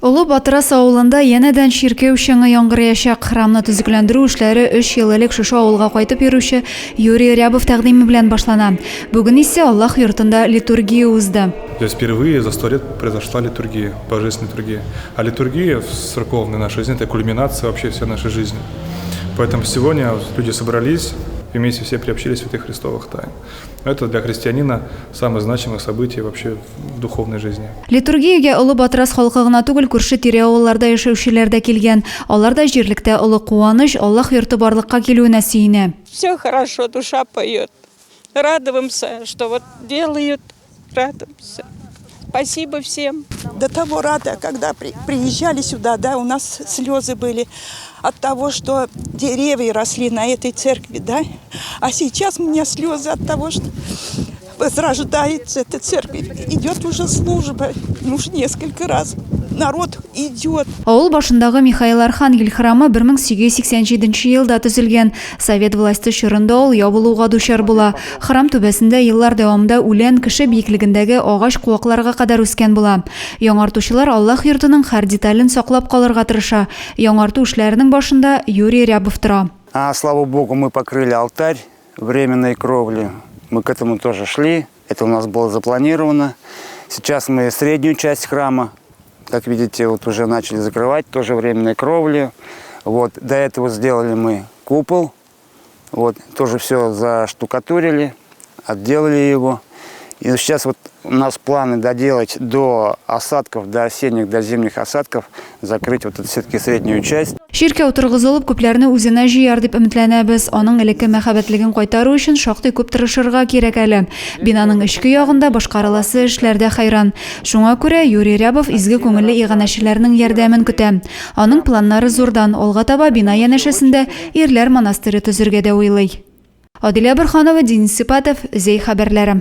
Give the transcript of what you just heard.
Олы Батырас авылында янәдән чиркәү чыңы яңгыраячак. Храмны төзекләндерү эшләре өч ел элек шушы авылга кайтып йөрүче Юрий Рябов тәкъдиме белән башлана. Бүген исә Аллаһ йортында литургия узды. Здесь впервые за 100 лет произошла литургия, божественная литургия. А литургия в церковной нашей жизни – это кульминация вообще всей нашей жизни. Поэтому сегодня люди собрались, и вместе все приобщились святых Христовых тайн. Это для христианина самое значимое событие вообще в духовной жизни. Литургиягә Олы Батрас халкы гына түгел, күрше-тирә авылларда яшәүчеләр дә килгән. Алар да җирлектә олы куаныч, Аллаһ йорты барлыкка килүенә сөенә. Все хорошо, душа поет. Радуемся, что вот делают, радуемся. Спасибо всем. До того рада, когда приезжали сюда, да, у нас слезы были от того, что деревья росли на этой церкви, да. А сейчас у меня слезы от того, что возрождается эта церковь. Идет уже служба, уж несколько раз. Народ идет. Авыл башындагы Михаил Архангел храмы 1887 елда төзелгән. Совет власте чорында ул ябылуга дучар була. Храм түбәсендә еллар дәвамында үлән кеше биеклегендәге агач куакларга кадәр үскән була. Яңартучылар Аллаһ йортының һәр детален саклап калырга тырыша. Яңарту эшләренең башында Юрий Рябов тора. А, слава богу, мы покрыли алтарь временной кровли. Мы к этому тоже шли. Это у нас было запланировано. Сейчас мы среднюю часть храма, как видите, вот уже начали закрывать, тоже временной кровли. Вот, до этого сделали мы купол. Вот, тоже все заштукатурили, отделали его. И сейчас вот у нас планы доделать до осадков, до осенних, до зимних осадков, закрыть вот эту все-таки среднюю часть. Чиркәү торгызылып, күпләрне үзенә җыяр дип өметләнәбез. Аның элекке мәһабәтлеген кайтару өчен шактый күп тырышырга кирәк әле. Бинаның эчке ягында башкарыласы эшләр дә хәйран. Шуңа күрә Юрий Рябов изге күңелле иганәчеләрнең ярдәмен көтә. Аның планнары зурдан, алга таба бина янәшәсендә ирләр монастыре төзергә дә уйлый. Адилә Борһанова, Денис Сипатов, Зәй хәбәрләре.